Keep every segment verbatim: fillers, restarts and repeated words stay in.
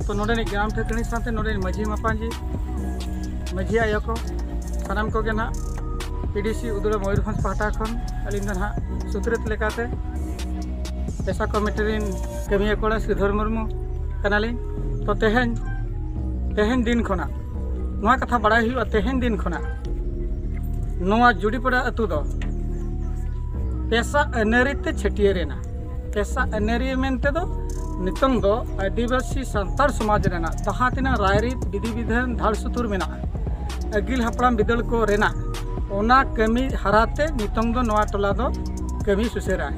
ᱛᱚ ᱱᱚᱰᱮᱱᱤᱡ ᱜᱨᱟᱢ ᱴᱷᱟᱹᱠᱟᱹᱬᱤ ᱥᱟᱶᱛᱮ ᱱᱚᱰᱮᱱᱤᱡ ᱢᱟᱹᱡᱷᱤ ᱢᱟᱯᱟᱧᱡᱤ, ᱢᱟᱹᱡᱷᱤ ᱟᱭᱳ ᱠᱚ, ᱥᱟᱱᱟᱢ ᱠᱚᱜᱮ ᱱᱟᱦᱟᱜ ᱯᱤ ᱰᱤ ᱥᱤ ᱩᱫᱽᱲᱟ ᱢᱚᱭᱩᱨᱵᱷᱚᱸᱡᱽ ᱯᱟᱦᱴᱟ ᱠᱷᱚᱱ ᱟᱹᱞᱤᱧ ᱫᱚ ᱱᱟᱦᱟᱜ ᱥᱩᱛᱨᱮᱛ ᱞᱮᱠᱟᱛᱮ ᱯᱮᱥᱟ ᱠᱚᱢᱤᱴᱤ ᱨᱤᱱ ᱠᱟᱹᱢᱤᱭᱟᱹ ᱠᱚᱲᱟ ᱥᱨᱤᱫᱷᱚᱨ ᱢᱩᱨᱢᱩ ᱠᱟᱱᱟᱞᱤᱧ᱾ ᱛᱚ ᱛᱮᱦᱮᱧ, ᱛᱮᱦᱮᱧ ᱫᱤᱱ ᱠᱷᱚᱱᱟᱜ ᱱᱚᱣᱟ ᱠᱟᱛᱷᱟ ᱵᱟᱲᱟᱭ ᱦᱩᱭᱩᱜᱼᱟ, ᱛᱮᱦᱮᱧ ᱫᱤᱱ ᱠᱷᱚᱱᱟᱜ ᱱᱚᱣᱟ ᱡᱩᱰᱤᱯᱟᱲᱟ ᱟᱹᱛᱩ ᱫᱚ ᱯᱮᱥᱟ ᱟᱹᱱᱟᱹᱨᱤ ᱛᱮ ᱪᱷᱟᱹᱴᱭᱟᱹᱨ ᱮᱱᱟ᱾ ᱯᱮᱥᱟ ᱟᱹᱱᱟᱹᱨᱤ ᱢᱮᱱᱛᱮ ᱫᱚ ᱱᱤᱛᱚᱝ ᱫᱚ ᱟᱹᱫᱤᱵᱟᱹᱥᱤ ᱥᱟᱱᱛᱟᱲ ᱥᱚᱢᱟᱡᱽ ᱨᱮᱱᱟᱜ ᱡᱟᱦᱟᱸ ᱛᱤᱱᱟᱹᱜ ᱨᱟᱭᱨᱤᱛ, ᱵᱤᱫᱷᱤ ᱵᱤᱫᱷᱟᱱ, ᱫᱷᱟᱲ ᱥᱩᱛᱩᱨ ᱢᱮᱱᱟᱜᱼᱟ, ᱟᱹᱜᱤᱞ ᱦᱟᱯᱲᱟᱢ ᱵᱤᱫᱟᱹᱞ ᱠᱚ ᱨᱮᱱᱟᱜ, ᱚᱱᱟ ᱠᱟᱹᱢᱤ ᱦᱟᱨᱟ ᱛᱮ ᱱᱤᱛᱚᱝ ᱫᱚ ᱱᱚᱣᱟ ᱴᱚᱞᱟ ᱫᱚ ᱠᱟᱹᱢᱤ ᱥᱩᱥᱟᱹᱨᱟᱭ᱾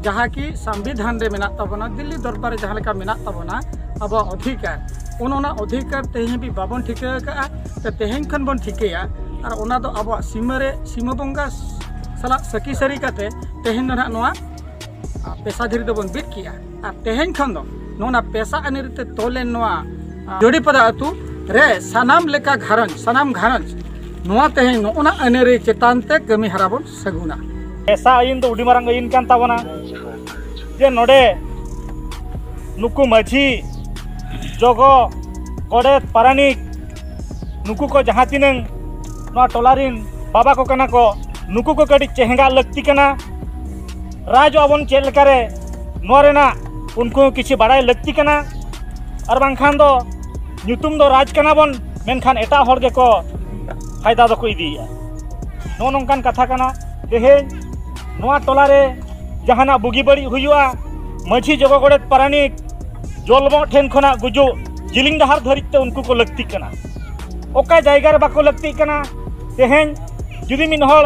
ᱡᱟᱦᱟᱸ ᱠᱤ ᱥᱚᱝᱵᱤᱫᱷᱟᱱ ᱨᱮ ᱢᱮᱱᱟᱜ ᱛᱟᱵᱚᱱᱟ, ᱫᱤᱞᱞᱤ ᱫᱚᱨᱵᱟᱨ ᱨᱮ ᱡᱟᱦᱟᱸ ᱞᱮᱠᱟ ᱢᱮᱱᱟᱜ ᱛᱟᱵᱚᱱᱟ ᱟᱵᱚᱣᱟᱜ ᱚᱫᱷᱤᱠᱟᱨ, ᱚᱱ ᱚᱱᱟ ᱚᱫᱷᱤᱠᱟᱨ ᱛᱮᱦᱮᱧ ᱦᱟᱹᱵᱤᱡ ᱵᱟᱵᱚᱱ ᱴᱷᱤᱠᱟᱹ ᱟᱠᱟᱫᱼᱟ᱾ ᱛᱚ ᱛᱮᱦᱮᱧ ᱠᱷᱚᱱ ᱵᱚᱱ ᱴᱷᱤᱠᱟᱹᱭᱟ, ᱟᱨ ᱚᱱᱟ ᱫᱚ ᱟᱵᱚᱣᱟᱜ ᱥᱤᱢᱟᱹ ᱨᱮ, ᱥᱤᱢᱟᱹ ᱵᱚᱸᱜᱟ ᱥᱟᱞᱟᱜ ᱥᱟᱹᱠᱷᱤ ᱥᱟᱹᱨᱤ ᱠᱟᱛᱮ ᱛᱮᱦᱮᱧ ᱫᱚ ᱱᱟᱦᱟᱜ ᱱᱚᱣᱟ ᱯᱮᱥᱟ ᱫᱷᱤᱨᱤ ᱫᱚᱵᱚᱱ ᱵᱤᱫ ᱠᱮᱜᱼᱟ᱾ ᱟᱨ ᱛᱮᱦᱮᱧ ᱠᱷᱚᱱ ᱫᱚ ᱱᱚᱣᱟ ᱯᱮᱥᱟ ᱟᱹᱱᱟᱹᱨᱤ ᱛᱮ ᱛᱚᱞ ᱞᱮᱱ ᱱᱚᱣᱟ, ᱟ, ᱡᱩᱰᱤᱯᱟᱫᱟ ᱟᱹᱛᱩ ᱨᱮ ᱥᱟᱱᱟᱢ ᱞᱮᱠᱟ ᱜᱷᱟᱨᱚᱸᱡᱽ, ᱥᱟᱱᱟᱢ ᱜᱷᱟᱨᱚᱸᱡᱽ ᱱᱚᱣᱟ ᱛᱮᱦᱮᱧ ᱱᱚᱜᱼᱚ ᱱᱟ ᱟᱹᱱᱟᱹᱨᱤ ᱪᱮᱛᱟᱱ ᱛᱮ ᱠᱟᱹᱢᱤ ᱦᱟᱨᱟ ᱵᱚᱱ ᱥᱟᱹᱜᱩᱱᱟ᱾ ᱯᱮᱥᱟ ᱟᱹᱭᱤᱱ ᱫᱚ ᱟᱹᱰᱤ ᱢᱟᱨᱟᱝ ᱟᱹᱭᱤᱱ ᱠᱟᱱ ᱛᱟᱵᱚᱱᱟ, ᱡᱮ ᱱᱚᱰᱮ ᱱᱩᱠᱩ ᱢᱟᱹᱡᱷᱤ, ᱡᱚᱜᱚ, ᱜᱚᱰᱮᱛ, ᱯᱟᱨᱟᱱᱤᱠ, ᱱᱩᱠᱩ ᱠᱚ ᱡᱟᱦᱟᱸ ᱛᱤᱱᱟᱹᱝ ᱱᱚᱣᱟ ᱴᱚᱞᱟ ᱨᱤᱱ ᱵᱟᱵᱟ ᱠᱚ ᱠᱟᱱᱟ ᱠᱚ, ᱱᱩᱠᱩ ᱠᱚ ᱠᱟᱹᱴᱤᱡ ᱪᱮᱦᱮᱸᱜᱟᱜ ᱞᱟᱹᱠᱛᱤ ᱠᱟᱱᱟ᱾ ᱨᱟᱡᱽ ᱟᱵᱚᱱ ᱪᱮᱫ ᱞᱮᱠᱟᱨᱮ, ᱱᱚᱣᱟ ᱨᱮᱱᱟᱜ ᱩᱱᱠᱩ ᱦᱚᱸ ᱠᱤᱪᱷᱩ ᱵᱟᱲᱟᱭ ᱞᱟᱹᱠᱛᱤ ᱠᱟᱱᱟ᱾ ᱟᱨ ᱵᱟᱝᱠᱷᱟᱱ ᱫᱚ ᱧᱩᱛᱩᱢ ᱫᱚ ᱨᱟᱡᱽ ᱠᱟᱱᱟ ᱵᱚᱱ, ᱢᱮᱱᱠᱷᱟᱱ ᱮᱴᱟᱜ ᱦᱚᱲ ᱜᱮᱠᱚ ᱯᱷᱟᱭᱫᱟ ᱫᱚᱠᱚ ᱤᱫᱤᱭᱮᱫᱼᱟ᱾ ᱱᱚᱜᱼᱚ ᱱᱚᱝᱠᱟᱱ ᱠᱟᱛᱷᱟ ᱠᱟᱱᱟ᱾ ᱛᱮᱦᱮᱧ ᱱᱚᱣᱟ ᱴᱚᱞᱟ ᱨᱮ ᱡᱟᱦᱟᱱᱟᱜ ᱵᱩᱜᱤ ᱵᱟᱹᱲᱤᱡ ᱦᱩᱭᱩᱜᱼᱟ, ᱢᱟᱹᱡᱷᱤ, ᱡᱚᱜᱚ, ᱜᱚᱰᱮᱛ, ᱯᱟᱨᱟᱱᱤᱠ ᱡᱚᱞᱢᱚᱜ ᱴᱷᱮᱱ ᱠᱷᱚᱱᱟᱜ ᱜᱩᱡᱩᱜ ᱡᱤᱞᱤᱧ ᱰᱟᱦᱟᱨ ᱫᱷᱟᱹᱨᱤᱡ ᱛᱮ ᱩᱱᱠᱩ ᱠᱚ ᱞᱟᱹᱠᱛᱤᱜ ᱠᱟᱱᱟ᱾ ᱚᱠᱟ ᱡᱟᱭᱜᱟ ᱨᱮ ᱵᱟᱠᱚ ᱞᱟᱹᱠᱛᱤᱜ ᱠᱟᱱᱟ, ᱛᱮᱦᱮᱧ ᱡᱩᱫᱤ ᱢᱤᱫ ᱦᱚᱲ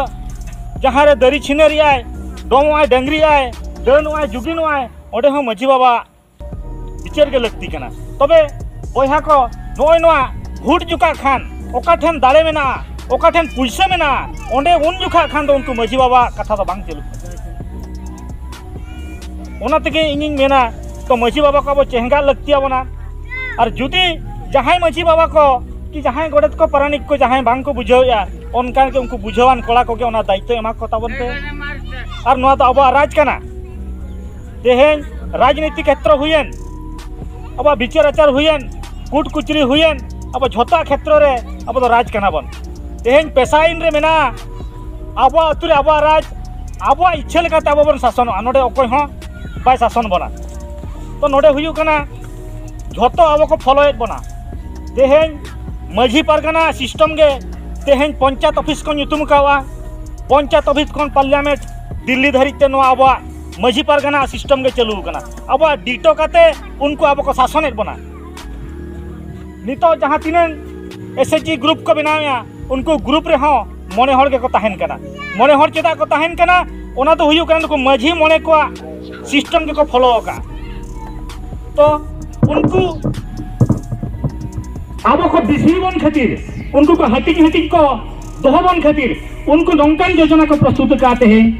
ᱡᱟᱦᱟᱸ ᱨᱮ ᱫᱟᱨᱮ ᱪᱷᱤᱱᱟᱹᱨᱮᱜᱼᱟᱭ, ᱰᱚᱢᱚᱜᱼᱟᱭ, ᱰᱟᱹᱝᱨᱤᱜᱼᱟᱭ, ᱰᱟᱹᱱᱚᱜᱼᱟᱭ, ᱡᱩᱜᱤᱱᱚᱜᱼᱟᱭ, ᱚᱸᱰᱮ ᱦᱚᱸ ᱢᱟᱹᱡᱷᱤ ᱵᱟᱵᱟ ᱵᱤᱪᱟᱹᱨ ᱜᱮ ᱞᱟᱹᱠᱛᱤ ᱠᱟᱱᱟ᱾ ᱛᱚᱵᱮ ᱵᱚᱭᱦᱟ ᱠᱚ, ᱱᱚᱜᱼᱚᱭ ᱱᱚᱣᱟ ᱵᱷᱳᱴ ᱡᱚᱠᱷᱟᱜ ᱠᱷᱟᱱ ᱚᱠᱟ ᱴᱷᱮᱱ ᱫᱟᱲᱮ ᱢᱮᱱᱟᱜᱼᱟ, ᱚᱠᱟ ᱴᱷᱮᱱ ᱯᱩᱭᱥᱟᱹ ᱢᱮᱱᱟᱜᱼᱟ, ᱚᱸᱰᱮ ᱩᱱ ᱡᱚᱠᱷᱟᱜ ᱠᱷᱟᱱ ᱫᱚ ᱩᱱᱠᱩ ᱢᱟᱹᱡᱷᱤ ᱵᱟᱵᱟᱣᱟᱜ ᱠᱟᱛᱷᱟ ᱫᱚ ᱵᱟᱝ ᱪᱟᱹᱞᱩᱜ ᱠᱟᱱᱟ᱾ ᱚᱱᱟ ᱛᱮᱜᱮ ᱤᱧᱤᱧ ᱢᱮᱱᱟ, ᱛᱚ ᱢᱟᱹᱡᱷᱤ ᱵᱟᱵᱟ ᱠᱚ ᱟᱵᱚ ᱪᱮᱦᱮᱸᱜᱟᱜ ᱞᱟᱹᱠᱛᱤ ᱟᱵᱚᱱᱟ᱾ ᱟᱨ ᱡᱩᱫᱤ ᱡᱟᱦᱟᱸᱭ ᱢᱟᱹᱡᱷᱤ ᱵᱟᱵᱟ ᱠᱚ ᱠᱤ ᱡᱟᱦᱟᱸᱭ ᱜᱚᱰᱮᱛ ᱠᱚ, ᱯᱟᱨᱟᱱᱤᱠ ᱠᱚ ᱡᱟᱦᱟᱸᱭ ᱵᱟᱝ ᱠᱚ ᱵᱩᱡᱷᱟᱹᱣᱮᱫᱼᱟ, ᱚᱱᱠᱟ ᱜᱮ ᱩᱱᱠᱩ ᱵᱩᱡᱷᱟᱹᱣᱟᱱ ᱠᱚᱲᱟ ᱠᱚᱜᱮ ᱚᱱᱟ ᱫᱟᱭᱤᱛᱛᱚ ᱮᱢᱟ ᱠᱚ ᱛᱟᱵᱚᱱ ᱯᱮ᱾ ᱟᱨ ᱱᱚᱣᱟ ᱫᱚ ᱟᱵᱚᱣᱟᱜ ᱨᱟᱡᱽ ᱠᱟᱱᱟ᱾ ᱛᱮᱦᱮᱧ ᱨᱟᱡᱽᱱᱤᱛᱤ ᱠᱷᱮᱛᱨᱚ ᱦᱩᱭᱮᱱ, ᱟᱵᱚᱣᱟᱜ ᱵᱤᱪᱟᱹᱨ ᱟᱪᱟᱨ ᱦᱩᱭᱮᱱ, ᱠᱳᱨᱴ ᱠᱩᱪᱨᱤ ᱦᱩᱭᱮᱱ, ᱟᱵᱚ ᱡᱷᱚᱛᱚ ᱠᱷᱮᱛᱨᱚ ᱨᱮ ᱟᱵᱚ ᱫᱚ ᱨᱟᱡᱽ ᱠᱟᱱᱟ ᱵᱚᱱ᱾ ᱛᱮᱦᱮᱧ ᱯᱮᱥᱟ ᱟᱹᱭᱤᱱ ᱨᱮ ᱢᱮᱱᱟᱜᱼᱟ, ᱟᱵᱚᱣᱟᱜ ᱟᱹᱛᱩ ᱨᱮ ᱟᱵᱚᱣᱟᱜ ᱨᱟᱡᱽ, ᱟᱵᱚᱣᱟᱜ ᱤᱪᱪᱷᱟᱹ ᱞᱮᱠᱟᱛᱮ ᱟᱵᱚ ᱵᱚᱱ ᱥᱟᱥᱚᱱᱚᱜᱼᱟ, ᱱᱚᱰᱮ ᱚᱠᱚᱭ ᱦᱚᱸ ᱵᱟᱭ ᱥᱟᱥᱚᱱ ᱵᱚᱱᱟ᱾ ᱛᱚ ᱱᱚᱰᱮ ᱦᱩᱭᱩᱜ ᱠᱟᱱᱟ, ᱡᱷᱚᱛᱚ ᱟᱵᱚ ᱠᱚ ᱯᱷᱚᱞᱳᱭᱮᱫ ᱵᱚᱱᱟ᱾ ᱛᱮᱦᱮᱧ ᱢᱟᱹᱡᱷᱤ ᱯᱟᱨᱜᱟᱱᱟ ᱥᱤᱥᱴᱮᱢ ᱜᱮ ᱛᱮᱦᱮᱧ ᱯᱚᱧᱪᱟᱭᱮᱛ ᱚᱯᱷᱤᱥ ᱠᱚ ᱧᱩᱛᱩᱢ ᱟᱠᱟᱣᱟ, ᱯᱚᱧᱪᱟᱭᱮᱛ ᱚᱯᱷᱤᱥ ᱠᱷᱚᱱ ᱯᱟᱨᱞᱤᱭᱟᱢᱮᱱᱴ ᱫᱤᱞᱞᱤ ᱫᱷᱟᱹᱨᱤᱡ ᱛᱮ ᱱᱚᱣᱟ ᱟᱵᱚᱣᱟᱜ ᱢᱟᱹᱡᱷᱤ ᱯᱟᱨᱜᱟᱱᱟ ᱥᱤᱥᱴᱮᱢ ᱜᱮ ᱪᱟᱹᱞᱩ ᱟᱠᱟᱱᱟ᱾ ᱟᱵᱚᱣᱟᱜ ᱰᱤᱴᱳ ᱠᱟᱛᱮ ᱩᱱᱠᱩ ᱟᱵᱚ ᱠᱚ ᱥᱟᱥᱚᱱᱮᱫ ᱵᱚᱱᱟ᱾ ᱱᱤᱛᱚᱜ ᱡᱟᱦᱟᱸ ᱛᱤᱱᱟᱹᱝ ᱮᱥ ᱮᱪ ᱡᱤ ᱜᱨᱩᱯ ᱠᱚ ᱵᱮᱱᱟᱣᱮᱫᱼᱟ, ᱩᱱᱠᱩ ᱜᱨᱩᱯ ᱨᱮᱦᱚᱸ ᱢᱚᱬᱮ ᱦᱚᱲ ᱜᱮᱠᱚ ᱛᱟᱦᱮᱱ ᱠᱟᱱᱟ᱾ ᱢᱚᱬᱮ ᱦᱚᱲ ᱪᱮᱫᱟᱜ ᱠᱚ ᱛᱟᱦᱮᱱ ᱠᱟᱱᱟ? ᱚᱱᱟ ᱫᱚ ᱦᱩᱭᱩᱜ ᱠᱟᱱᱟ ᱱᱩᱠᱩ ᱢᱟᱹᱡᱷᱤ ᱢᱚᱬᱮ ᱠᱚᱣᱟᱜ ᱥᱤᱥᱴᱮᱢ ᱜᱮᱠᱚ ᱯᱷᱚᱞᱳ ᱟᱠᱟᱫᱼᱟ᱾ ᱛᱚ ᱩᱱᱠᱩ ᱟᱵᱚ ᱠᱚ ᱵᱤᱥᱤ ᱵᱚᱱ ᱠᱷᱟᱹᱛᱤᱨ, ᱩᱱᱠᱩ ᱠᱚ ᱦᱟᱹᱴᱤᱧ ᱦᱟᱹᱴᱤᱧ ᱠᱚ ᱫᱚᱦᱚ ᱵᱚᱱ ᱠᱷᱟᱹᱛᱤᱨ ᱩᱱᱠᱩ ᱱᱚᱝᱠᱟᱱ ᱡᱳᱡᱚᱱᱟ ᱠᱚ ᱯᱨᱚᱥᱛᱩᱛ ᱟᱠᱟᱫ ᱛᱮᱦᱮᱧ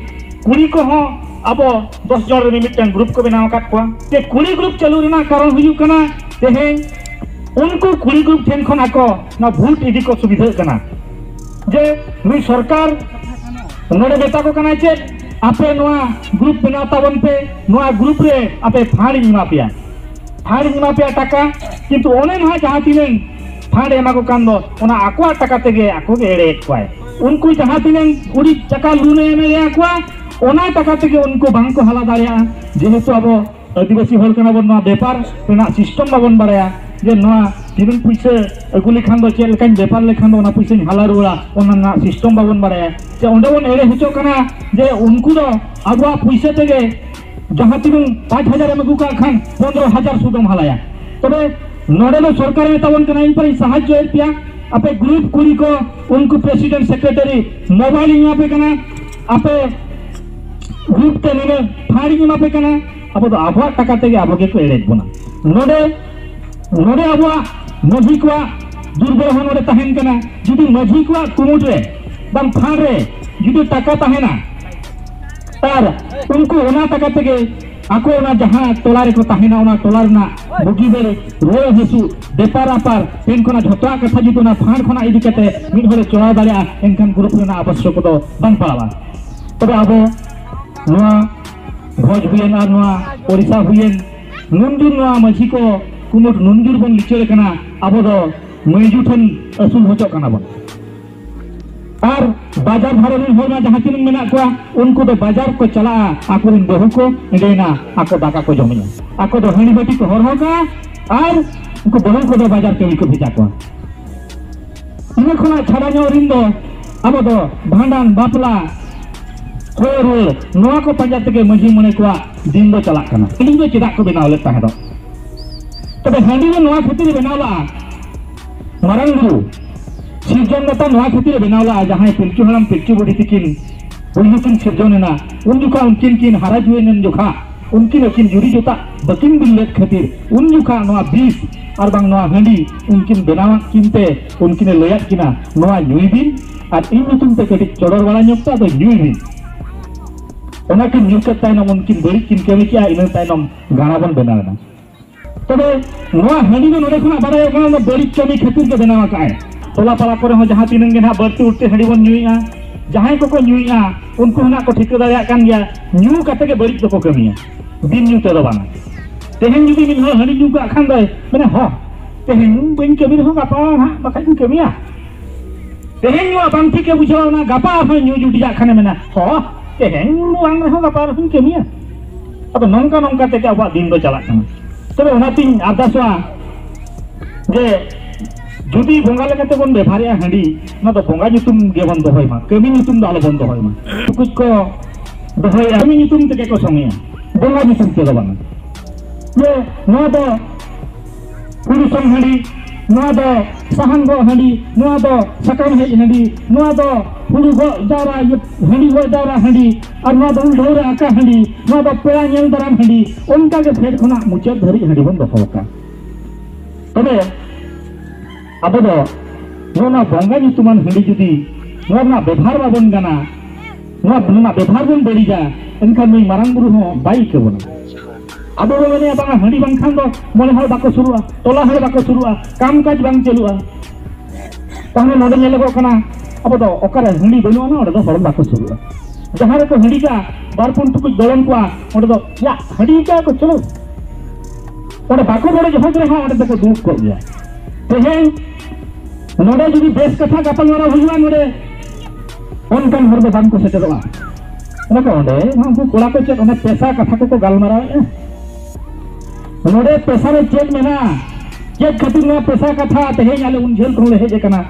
ᱠᱩᱲᱤ ᱠᱚᱦᱚᱸ ᱟᱵᱚ ᱫᱚᱥ ᱡᱚᱱ ᱨᱮ ᱢᱤᱫᱴᱟᱝ ᱜᱨᱩᱯ ᱠᱚ ᱵᱮᱱᱟᱣ ᱟᱠᱟᱫ ᱠᱚᱣᱟ᱾ ᱛᱮ ᱠᱩᱲᱤ ᱜᱨᱩᱯ ᱪᱟᱹᱞᱩ ᱨᱮᱱᱟᱜ ᱠᱟᱨᱚᱱ ᱦᱩᱭᱩᱜ ᱠᱟᱱᱟ, ᱛᱮᱦᱮᱧ ᱩᱱᱠᱩ ᱠᱩᱲᱤ ᱜᱨᱩᱯ ᱴᱷᱮᱱ ᱠᱷᱚᱱ ᱟᱠᱚ ᱱᱚᱣᱟ ᱵᱷᱳᱴ ᱤᱫᱤ ᱠᱚ ᱥᱩᱵᱤᱫᱷᱟᱹᱜ ᱠᱟᱱᱟ᱾ ᱡᱮ ᱱᱩᱭ ᱥᱚᱨᱠᱟᱨ ᱱᱚᱰᱮ ᱢᱮᱛᱟ ᱠᱚ ᱠᱟᱱᱟᱭ ᱪᱮᱫ, ᱟᱯᱮ ᱱᱚᱣᱟ ᱜᱨᱩᱯ ᱵᱮᱱᱟᱣ ᱛᱟᱵᱚᱱ ᱯᱮ, ᱱᱚᱣᱟ ᱜᱨᱩᱯ ᱨᱮ ᱟᱯᱮ ᱯᱷᱟᱸᱰ ᱤᱧ ᱮᱢᱟ ᱯᱮᱭᱟ, ᱯᱷᱟᱸᱰ ᱤᱧ ᱮᱢᱟ ᱯᱮᱭᱟ ᱴᱟᱠᱟ, ᱠᱤᱱᱛᱩ ᱚᱱᱮ ᱱᱟᱦᱟᱜ ᱡᱟᱦᱟᱸ ᱛᱤᱱᱟᱹᱝ ᱯᱷᱟᱸᱰ ᱮᱢᱟ ᱠᱚ ᱠᱟᱱ ᱫᱚ, ᱚᱱᱟ ᱟᱠᱚᱣᱟᱜ ᱴᱟᱠᱟ ᱛᱮᱜᱮ ᱟᱠᱚ ᱜᱮ ᱮᱲᱮᱭᱮᱫ ᱠᱚᱣᱟᱭ᱾ ᱩᱱᱠᱩ ᱡᱟᱦᱟᱸ ᱛᱤᱱᱟᱹᱝ ᱠᱩᱲᱤ ᱴᱟᱠᱟ ᱞᱳᱱ ᱮ ᱮᱢ ᱫᱟᱲᱮᱭᱟ ᱠᱚᱣᱟ, ᱚᱱᱟ ᱴᱟᱠᱟ ᱛᱮᱜᱮ ᱩᱱᱠᱩ ᱵᱟᱝ ᱠᱚ ᱦᱟᱞᱟ ᱫᱟᱲᱮᱭᱟᱜᱼᱟ᱾ ᱡᱮᱦᱮᱛᱩ ᱟᱵᱚ ᱟᱹᱫᱤᱵᱟᱹᱥᱤ ᱦᱚᱲ ᱠᱟᱱᱟ ᱵᱚᱱ, ᱱᱚᱣᱟ ᱵᱮᱯᱟᱨ ᱨᱮᱱᱟᱜ ᱥᱤᱥᱴᱮᱢ ᱵᱟᱵᱚᱱ ᱵᱟᱲᱟᱭᱟ, ᱡᱮ ᱱᱚᱣᱟ ᱛᱤᱱᱟᱹᱝ ᱯᱩᱭᱥᱟᱹ ᱟᱹᱜᱩ ᱞᱮᱠᱷᱟᱱ ᱫᱚ ᱪᱮᱫ ᱞᱮᱠᱟᱧ ᱵᱮᱯᱟᱨ ᱞᱮᱠᱷᱟᱱ ᱫᱚ ᱚᱱᱟ ᱯᱩᱭᱥᱟᱹᱧ ᱦᱟᱞᱟ ᱨᱩᱣᱟᱹᱲᱟ, ᱚᱱᱟ ᱨᱮᱱᱟᱜ ᱥᱤᱥᱴᱮᱢ ᱵᱟᱵᱚᱱ ᱵᱟᱲᱟᱭᱟ᱾ ᱡᱮ ᱚᱸᱰᱮ ᱵᱚᱱ ᱮᱲᱮ ᱦᱚᱪᱚᱜ ᱠᱟᱱᱟ ᱡᱮ ᱩᱱᱠᱩ ᱫᱚ ᱟᱵᱚᱣᱟᱜ ᱯᱩᱭᱥᱟᱹ ᱛᱮᱜᱮ ᱡᱟᱦᱟᱸ ᱛᱤᱱᱟᱹᱝ ᱯᱟᱸᱪ ᱦᱟᱡᱟᱨ ᱮᱢ ᱟᱹᱜᱩ ᱠᱟᱜ ᱠᱷᱟᱱ ᱯᱚᱱᱫᱽᱨᱚ ᱦᱟᱡᱟᱨ ᱥᱩᱫ ᱮᱢ ᱦᱟᱞᱟᱭᱟ᱾ ᱛᱚᱵᱮ ᱱᱚᱰᱮ ᱫᱚ ᱥᱚᱨᱠᱟᱨᱮ ᱢᱮᱛᱟ ᱵᱚᱱ ᱠᱟᱱᱟ, ᱤᱧ ᱯᱟᱨᱤᱧ ᱥᱟᱦᱟᱡᱽᱡᱚᱭᱮᱫ ᱯᱮᱭᱟ, ᱟᱯᱮ ᱜᱨᱩᱯ ᱠᱩᱲᱤ ᱠᱚ, ᱩᱱᱠᱩ ᱯᱨᱮᱥᱤᱰᱮᱱᱴ ᱥᱮᱠᱨᱮᱴᱟᱨᱤ ᱢᱳᱵᱟᱭᱤᱞ ᱤᱧ ᱮᱢᱟ ᱯᱮ ᱠᱟᱱᱟ, ᱟᱯᱮ ᱜᱨᱩᱯ ᱛᱮ ᱱᱤᱱᱟᱹᱜ ᱯᱷᱟᱸᱰ ᱤᱧ ᱮᱢᱟ ᱯᱮ ᱠᱟᱱᱟ᱾ ᱟᱵᱚ ᱫᱚ ᱟᱵᱚᱣᱟᱜ ᱴᱟᱠᱟ ᱛᱮᱜᱮ ᱟᱵᱚ ᱜᱮᱠᱚ ᱮᱲᱮᱫ ᱵᱚᱱᱟ᱾ ᱱᱚᱰᱮ, ᱱᱚᱰᱮ ᱟᱵᱚᱣᱟᱜ ᱢᱟᱹᱡᱷᱤ ᱠᱚᱣᱟᱜ ᱫᱩᱨᱵᱚᱞ ᱦᱚᱸ ᱱᱚᱰᱮ ᱛᱟᱦᱮᱱ ᱠᱟᱱᱟ᱾ ᱡᱩᱫᱤ ᱢᱟᱹᱡᱷᱤ ᱠᱚᱣᱟᱜ ᱠᱩᱢᱩᱴ ᱨᱮ ᱵᱟᱝ ᱯᱷᱟᱸᱰ ᱨᱮ ᱡᱩᱫᱤ ᱴᱟᱠᱟ ᱛᱟᱦᱮᱱᱟ ᱟᱨ ᱩᱱᱠᱩ ᱚᱱᱟ ᱴᱟᱠᱟ ᱛᱮᱜᱮ ᱟᱠᱚ ᱚᱱᱟ ᱡᱟᱦᱟᱸ ᱴᱚᱞᱟ ᱨᱮᱠᱚ ᱛᱟᱦᱮᱱᱟ, ᱚᱱᱟ ᱴᱚᱞᱟ ᱨᱮᱱᱟᱜ ᱵᱩᱜᱤ ᱵᱟᱹᱲᱤᱡ, ᱨᱩᱣᱟᱹ ᱦᱟᱹᱥᱩ, ᱵᱮᱯᱟᱨ ᱟᱯᱟᱨ ᱴᱷᱮᱱ ᱠᱷᱚᱱᱟᱜ ᱡᱷᱚᱛᱚᱣᱟᱜ ᱠᱟᱛᱷᱟ ᱡᱩᱫᱤ ᱚᱱᱟ ᱯᱷᱟᱸᱰ ᱠᱷᱚᱱᱟᱜ ᱤᱫᱤ ᱠᱟᱛᱮ ᱢᱤᱫ ᱦᱚᱲᱮ ᱪᱚᱲᱟᱣ ᱫᱟᱲᱮᱭᱟᱜᱼᱟ, ᱮᱱᱠᱷᱟᱱ ᱜᱨᱩᱯ ᱨᱮᱱᱟᱜ ᱟᱵᱚᱥᱭᱚᱠ ᱫᱚ ᱵᱟᱝ ᱯᱟᱲᱟᱜᱼᱟ᱾ ᱛᱚᱵᱮ ᱟᱵᱚ ᱱᱚᱣᱟ ᱵᱷᱚᱡᱽ ᱦᱩᱭᱮᱱ ᱟᱨ ᱱᱚᱣᱟ ᱳᱰᱤᱥᱟ ᱦᱩᱭᱮᱱ, ᱱᱩᱱ ᱫᱤᱱ ᱱᱚᱣᱟ ᱢᱟᱹᱡᱷᱤ ᱠᱚ ᱠᱩᱢᱩᱴ ᱱᱩᱱᱡᱩᱨ ᱵᱚᱱ ᱞᱤᱪᱟᱹᱲ ᱠᱟᱱᱟ, ᱟᱵᱚ ᱫᱚ ᱢᱟᱹᱭᱡᱩ ᱴᱷᱮᱱ ᱟᱹᱥᱩᱞ ᱦᱚᱪᱚᱜ ᱠᱟᱱᱟ ᱵᱚᱱ᱾ ᱟᱨ ᱵᱟᱡᱟᱨ ᱫᱷᱟᱨᱮ ᱨᱮᱱ ᱦᱚᱲ ᱢᱟ ᱡᱟᱦᱟᱸ ᱛᱤᱱᱟᱹᱜ ᱢᱮᱱᱟᱜ ᱠᱚᱣᱟ, ᱩᱱᱠᱩ ᱫᱚ ᱵᱟᱡᱟᱨ ᱠᱚ ᱪᱟᱞᱟᱜᱼᱟ, ᱟᱠᱚᱨᱮᱱ ᱵᱟᱹᱦᱩ ᱠᱚ ᱮᱸᱰᱮᱭᱮᱱᱟ, ᱟᱠᱚ ᱫᱟᱠᱟ ᱠᱚ ᱡᱚᱢᱮᱜᱼᱟ, ᱟᱠᱚ ᱫᱚ ᱦᱟᱺᱰᱤ ᱵᱟᱹᱴᱤ ᱠᱚ ᱦᱚᱨᱦᱚ ᱠᱟᱜᱼᱟ ᱟᱨ ᱩᱱᱠᱩ ᱵᱟᱹᱦᱩ ᱠᱚᱫᱚ ᱵᱟᱡᱟᱨ ᱠᱟᱹᱢᱤ ᱠᱚ ᱵᱷᱮᱡᱟ ᱠᱚᱣᱟ᱾ ᱤᱱᱟᱹ ᱠᱷᱚᱱᱟᱜ ᱪᱷᱟᱰᱟ ᱧᱚᱜ ᱨᱮᱱ ᱫᱚ ᱟᱵᱚ ᱫᱚ ᱵᱷᱟᱸᱰᱟᱱ, ᱵᱟᱯᱞᱟ, ᱠᱷᱚᱭ ᱨᱩᱣᱟᱹᱲ, ᱱᱚᱣᱟ ᱠᱚ ᱯᱟᱸᱡᱟ ᱛᱮᱜᱮ ᱢᱟᱹᱡᱷᱤ ᱢᱚᱬᱮ ᱠᱚᱣᱟᱜ ᱫᱤᱱ ᱫᱚ ᱪᱟᱞᱟᱜ ᱠᱟᱱᱟ᱾ ᱦᱟᱺᱰᱤ ᱫᱚ ᱪᱮᱫᱟᱜ ᱠᱚ ᱵᱮᱱᱟᱣ ᱞᱮᱫ ᱛᱟᱦᱮᱸ ᱫᱚ? ᱛᱚᱵᱮ ᱦᱟᱺᱰᱤ ᱫᱚ ᱱᱚᱣᱟ ᱠᱷᱟᱹᱛᱤᱨ ᱮ ᱵᱮᱱᱟᱣ ᱞᱟᱜᱼᱟ, ᱢᱟᱨᱟᱝ ᱵᱩᱨᱩ ᱥᱤᱨᱡᱚᱱ ᱫᱟᱛᱟ ᱱᱚᱣᱟ ᱠᱷᱟᱹᱛᱤᱨ ᱮ ᱵᱮᱱᱟᱣ ᱞᱟᱜᱼᱟ, ᱡᱟᱦᱟᱸᱭ ᱯᱤᱞᱪᱩ ᱦᱟᱲᱟᱢ ᱯᱤᱞᱪᱩ ᱵᱩᱰᱷᱤ ᱛᱤᱠᱤᱱ ᱯᱩᱭᱞᱩ ᱠᱤᱱ ᱥᱤᱨᱡᱚᱱ ᱮᱱᱟ, ᱩᱱ ᱡᱚᱠᱷᱟ ᱩᱱᱠᱤᱱ ᱠᱤᱱ ᱦᱟᱨᱟ ᱡᱩᱣᱟᱹᱱ ᱮᱱ ᱡᱚᱠᱷᱟ ᱩᱱᱠᱤᱱ ᱟᱹᱠᱤᱱ ᱡᱩᱨᱤ ᱡᱚᱛᱟᱜ ᱵᱟᱹᱠᱤᱱ ᱵᱤᱞ ᱞᱮᱫ ᱠᱷᱟᱹᱛᱤᱨ ᱩᱱ ᱡᱚᱠᱷᱟ ᱱᱚᱣᱟ ᱵᱤᱥ ᱟᱨ ᱵᱟᱝ ᱱᱚᱣᱟ ᱦᱟᱺᱰᱤ ᱩᱱᱠᱤᱱ ᱵᱮᱱᱟᱣᱟᱫ ᱠᱤᱱ ᱛᱮ ᱩᱱᱠᱤᱱᱮ ᱞᱟᱹᱭᱟᱫ ᱠᱤᱱᱟ, "ᱱᱚᱣᱟ ᱧᱩᱭ ᱵᱤᱱ ᱟᱨ ᱤᱧ ᱧᱩᱛᱩᱢ ᱛᱮ ᱠᱟᱹᱴᱤᱡ ᱪᱚᱰᱚᱨ ᱵᱟᱲᱟ ᱧᱚᱜ ᱯᱮ, ᱟᱫᱚ ᱧᱩᱭ ᱵᱤᱱ᱾" ᱚᱱᱟ ᱠᱤᱱ ᱧᱩ ᱠᱮᱫ ᱛᱟᱭᱱᱚᱢ ᱩᱱᱠᱤᱱ ᱵᱟᱹᱲᱤᱡ ᱠᱤᱱ ᱠᱟᱹᱢᱤ ᱠᱮᱜᱼᱟ, ᱤᱱᱟᱹ ᱛᱟᱭᱱᱚᱢ ᱜᱟᱬᱟ ᱵᱚᱱ ᱵᱮᱱᱟᱣ ᱮᱱᱟ᱾ ᱛᱚᱵᱮ ᱱᱚᱣᱟ ᱦᱟᱺᱰᱤ ᱫᱚ ᱱᱚᱰᱮ ᱠᱷᱚᱱᱟᱜ ᱵᱟᱲᱟᱭᱚᱜ ᱠᱟᱱᱟ, ᱚᱱᱟ ᱵᱟᱹᱲᱤᱡ ᱠᱟᱹᱢᱤ ᱠᱷᱟᱹᱛᱤᱨ ᱜᱮ ᱵᱮᱱᱟᱣ ᱟᱠᱟᱫ ᱟᱭ᱾ ᱴᱚᱞᱟ ᱯᱟᱲᱟ ᱠᱚᱨᱮ ᱦᱚᱸ ᱡᱟᱦᱟᱸ ᱛᱤᱱᱟᱹᱜ ᱜᱮ ᱱᱟᱦᱟᱜ ᱵᱟᱹᱲᱛᱤ ᱩᱲᱛᱤ ᱦᱟᱺᱰᱤ ᱵᱚᱱ ᱧᱩᱭᱮᱫᱼᱟ, ᱡᱟᱦᱟᱸᱭ ᱠᱚᱠᱚ ᱧᱩᱭᱮᱫᱼᱟ ᱩᱱᱠᱩ ᱦᱚᱸ ᱱᱟᱜ ᱠᱚ ᱴᱷᱤᱠᱟᱹ ᱫᱟᱲᱮᱭᱟᱜ ᱠᱟᱱ ᱜᱮᱭᱟ, ᱧᱩ ᱠᱟᱛᱮ ᱜᱮ ᱵᱟᱹᱲᱤᱡ ᱫᱚᱠᱚ ᱠᱟᱹᱢᱤᱭᱟ, ᱵᱤᱱ ᱧᱩ ᱛᱮᱫᱚ ᱵᱟᱝ᱾ ᱛᱮᱦᱮᱧ ᱡᱩᱫᱤ ᱢᱤᱫ ᱦᱚᱲ ᱦᱟᱺᱰᱤ ᱧᱩ ᱠᱟᱜ ᱠᱷᱟᱱ ᱫᱚᱭ ᱢᱮᱱᱟ, "ᱦᱚ, ᱛᱮᱦᱮᱧ ᱵᱟᱹᱧ ᱠᱟᱹᱢᱤ ᱨᱮᱦᱚᱸ ᱜᱟᱯᱟ ᱱᱟᱦᱟᱜ ᱵᱟᱠᱷᱟᱡ ᱤᱧ ᱠᱟᱹᱢᱤᱭᱟ, ᱛᱮᱦᱮᱧ ᱱᱚᱣᱟ ᱵᱟᱝ ᱴᱷᱤᱠᱮ ᱵᱩᱡᱷᱟᱹᱣᱟ, ᱚᱱᱟ ᱜᱟᱯᱟ ᱟᱨᱦᱚᱸ ᱧᱩ ᱡᱩᱴᱤᱡᱟᱜ ᱠᱷᱟᱱᱮ ᱢᱮᱱᱟ, ᱦᱚ, ᱛᱮᱦᱮᱧ ᱵᱟᱝ ᱨᱮᱦᱚᱸ ᱜᱟᱯᱟ ᱨᱮᱦᱚᱸᱧ ᱠᱟᱹᱢᱤᱭᱟ᱾" ᱟᱫᱚ ᱱᱚᱝᱠᱟ ᱱᱚᱝᱠᱟ ᱛᱮᱜᱮ ᱟᱵᱚᱣᱟᱜ ᱫᱤᱱ ᱫᱚ ᱪᱟᱞᱟᱜ ᱠᱟᱱᱟ᱾ ᱛᱚᱵᱮ ᱚᱱᱟᱛᱤᱧ ᱟᱨᱫᱟᱥᱚᱜᱼᱟ ᱡᱮ ᱡᱩᱫᱤ ᱵᱚᱸᱜᱟ ᱞᱮᱠᱟᱛᱮ ᱵᱚᱱ ᱵᱮᱵᱷᱟᱨᱮᱜᱼᱟ ᱦᱟᱺᱰᱤ, ᱚᱱᱟ ᱫᱚ ᱵᱚᱸᱜᱟ ᱧᱩᱛᱩᱢ ᱜᱮᱵᱚᱱ ᱫᱚᱦᱚᱭ ᱢᱟ, ᱠᱟᱹᱢᱤ ᱧᱩᱛᱩᱢ ᱫᱚ ᱟᱞᱚᱵᱚᱱ ᱫᱚᱦᱚᱭ ᱢᱟ᱾ ᱴᱩᱠᱩᱡ ᱠᱚ ᱫᱚᱦᱚᱭᱟ, ᱠᱟᱹᱢᱤ ᱧᱩᱛᱩᱢ ᱛᱮᱜᱮ ᱠᱚ ᱥᱚᱝᱜᱮᱭᱟ, ᱵᱚᱸᱜᱟ ᱧᱩᱛᱩᱢ ᱛᱮᱫᱚ ᱵᱟᱝᱟ᱾ ᱡᱮ ᱱᱚᱣᱟ ᱫᱚ ᱦᱩᱲᱩ ᱥᱚᱝ ᱦᱟᱺᱰᱤ, ᱱᱚᱣᱟ ᱫᱚ ᱥᱟᱦᱟᱱ ᱜᱚᱜ ᱦᱟᱺᱰᱤ, ᱱᱚᱣᱟ ᱫᱚ ᱥᱟᱠᱟᱢ ᱦᱮᱡ ᱦᱟᱺᱰᱤ, ᱱᱚᱣᱟ ᱫᱚ ᱦᱩᱲᱩ ᱜᱚᱜ ᱡᱟᱣᱨᱟ, ᱤᱭᱟᱹ, ᱦᱟᱺᱰᱤ ᱜᱚᱜ ᱡᱟᱣᱨᱟ ᱦᱟᱺᱰᱤ, ᱟᱨ ᱱᱚᱣᱟ ᱫᱚ ᱩᱞ ᱰᱷᱟᱹᱣᱨᱟᱹ ᱟᱠᱟ ᱦᱟᱺᱰᱤ, ᱱᱚᱣᱟ ᱫᱚ ᱯᱮᱲᱟ ᱧᱮᱞ ᱫᱟᱨᱟᱢ ᱦᱟᱺᱰᱤ, ᱚᱱᱠᱟ ᱜᱮ ᱯᱷᱮᱰ ᱠᱷᱚᱱᱟᱜ ᱢᱩᱪᱟᱹᱫ ᱫᱷᱟᱹᱨᱤᱡ ᱦᱟᱺᱰᱤ ᱵᱚᱱ ᱫᱚᱦᱚ ᱟᱠᱟᱫ᱾ ᱛᱚᱵᱮ ᱟᱵᱚ ᱫᱚ ᱱᱚᱜᱼᱚ ᱱᱚᱣᱟ ᱵᱚᱸᱜᱟ ᱧᱩᱛᱩᱢᱟᱱ ᱦᱟᱺᱰᱤ ᱡᱩᱫᱤ ᱱᱚᱣᱟ ᱨᱮᱱᱟᱜ ᱵᱮᱵᱷᱟᱨ ᱵᱟᱵᱚᱱ ᱜᱟᱱᱟ, ᱱᱚᱣᱟ ᱨᱮᱱᱟᱜ ᱵᱮᱵᱷᱟᱨ ᱵᱚᱱ ᱵᱟᱹᱲᱤᱡᱟ, ᱮᱱᱠᱷᱟᱱ ᱱᱩᱭ ᱢᱟᱨᱟᱝ ᱵᱩᱨᱩ ᱦᱚᱸ ᱵᱟᱭ ᱤᱠᱟᱹ ᱵᱚᱱᱟ᱾ ᱟᱵᱚ ᱵᱚᱱ ᱢᱮᱱᱮᱫᱼᱟ, "ᱵᱟᱝᱟ, ᱦᱟᱺᱰᱤ ᱵᱟᱝᱠᱷᱟᱱ ᱫᱚ ᱢᱚᱬᱮ ᱦᱚᱲ ᱵᱟᱠᱚ ᱥᱩᱨᱩᱜᱼᱟ, ᱴᱚᱞᱟ ᱦᱚᱲ ᱵᱟᱠᱚ ᱥᱩᱨᱩᱜᱼᱟ, ᱠᱟᱢ ᱠᱟᱡᱽ ᱵᱟᱝ ᱪᱟᱹᱞᱩᱜᱼᱟ᱾" ᱛᱟᱦᱞᱮ ᱱᱚᱰᱮ ᱧᱮᱞᱚᱜᱚᱜ ᱠᱟᱱᱟ, ᱟᱵᱚ ᱫᱚ ᱚᱠᱟᱨᱮ ᱦᱟᱺᱰᱤ ᱵᱟᱹᱱᱩᱜ ᱟᱱᱟ, ᱚᱸᱰᱮ ᱫᱚ ᱦᱚᱲ ᱵᱟᱠᱚ ᱥᱩᱨᱩᱜᱼᱟ᱾ ᱡᱟᱦᱟᱸ ᱨᱮᱠᱚ ᱦᱟᱺᱰᱤ ᱠᱟᱜᱼᱟ, ᱵᱟᱨ ᱯᱩᱱ ᱴᱩᱠᱩᱡ ᱫᱚᱲᱚᱢ ᱠᱚᱣᱟ, ᱚᱸᱰᱮ ᱫᱚ, "ᱭᱟ, ᱦᱟᱺᱰᱤ ᱠᱟᱜᱼᱟ ᱠᱚ, ᱪᱚᱞᱚ, ᱚᱸᱰᱮ ᱵᱟᱠᱚ ᱵᱚᱲᱚ ᱡᱚᱦᱚᱜ ᱨᱮᱦᱚᱸ ᱚᱸᱰᱮ ᱫᱚᱠᱚ ᱫᱩᱲᱩᱵ ᱠᱚᱜ ᱜᱮᱭᱟ᱾ ᱛᱮᱦᱮᱧ ᱱᱚᱰᱮ ᱡᱩᱫᱤ ᱵᱮᱥ ᱠᱟᱛᱷᱟ ᱜᱟᱯᱟᱞᱢᱟᱨᱟᱣ ᱦᱩᱭᱩᱜᱼᱟ, ᱱᱚᱰᱮ ᱚᱱᱠᱟᱱ ᱦᱚᱲ ᱫᱚ ᱵᱟᱝ ᱠᱚ ᱥᱮᱴᱮᱨᱚᱜᱼᱟ᱾ ᱚᱱᱟ ᱠᱚ ᱚᱸᱰᱮ ᱩᱱᱠᱩ ᱠᱚᱲᱟ ᱠᱚ ᱪᱮᱫ ᱚᱱᱟ ᱯᱮᱥᱟ ᱠᱟᱛᱷᱟ ᱠᱚᱠᱚ ᱜᱟᱞᱢᱟᱨᱟᱣᱮᱫᱼᱟ? ᱱᱚᱰᱮ ᱯᱮᱥᱟ ᱨᱮ ᱪᱮᱫ ᱢᱮᱱᱟᱜᱼᱟ? ᱪᱮᱫ ᱠᱷᱟᱹᱛᱤᱨ ᱱᱚᱣᱟ ᱯᱮᱥᱟ ᱠᱟᱛᱷᱟ ᱛᱮᱦᱮᱧ ᱟᱞᱮ ᱩᱱ ᱡᱷᱟᱹᱞ ᱠᱷᱚᱱ ᱞᱮ ᱦᱮᱡ ᱟᱠᱟᱱᱟ?